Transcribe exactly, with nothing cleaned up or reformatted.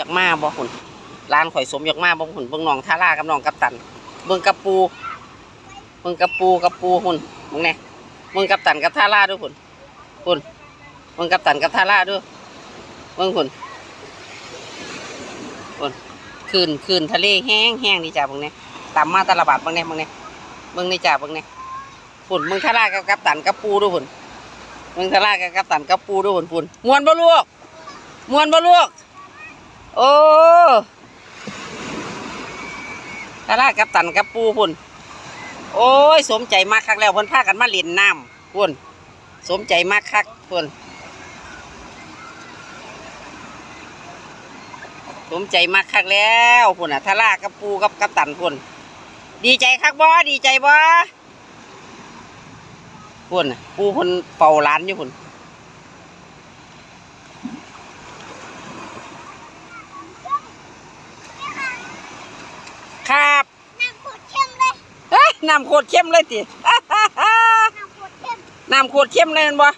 อยากมาบ่คุณ ร้านข่อยสมอยากมาบ่คุณ เบิ่งน้องทารากับน้องกัปตัน เบิ่งกับปู เบิ่งกับปูกับปูคุณ เบิ่งแน่ เบิ่งกัปตันกับทาราดูคุณ คุณ เบิ่งกัปตันกับทาราดู เบิ่งคุณ คุณ คลื่น คลื่นทะเลแฮงแฮงนี่จ้า เบิ่งแน่ ตามมาตะละบาด เบิ่งแน่ เบิ่งแน่ เบิ่งนี่จ้า เบิ่งแน่ คุณ เบิ่งทารากับกัปตันกับปูดูคุณ เบิ่งทารากับกัปตันกับปูดูคุณ คุณ ม่วนบ่ลูก ม่วนบ่ลูก โอ้ ทารากัปตันกับปูคุณ โอ้ย สมใจมากคักแล้ว เพิ่นพากันมาเล่นน้ำคุณ สมใจมากคักคุณ สมใจมากคักแล้วคุณน่ะ ทารากับปูกับกัปตันคุณ ดีใจคักบ่ ดีใจบ่ คุณน่ะ ปูคุณเฝ้าหลานอยู่คุณ ครับ น้ำโคตรเข้มเลย เอ้ย น้ำโคตรเข้มเลยติ น้ำโคตรเข้ม น้ำโคตรเข้มเลยแม่นบ่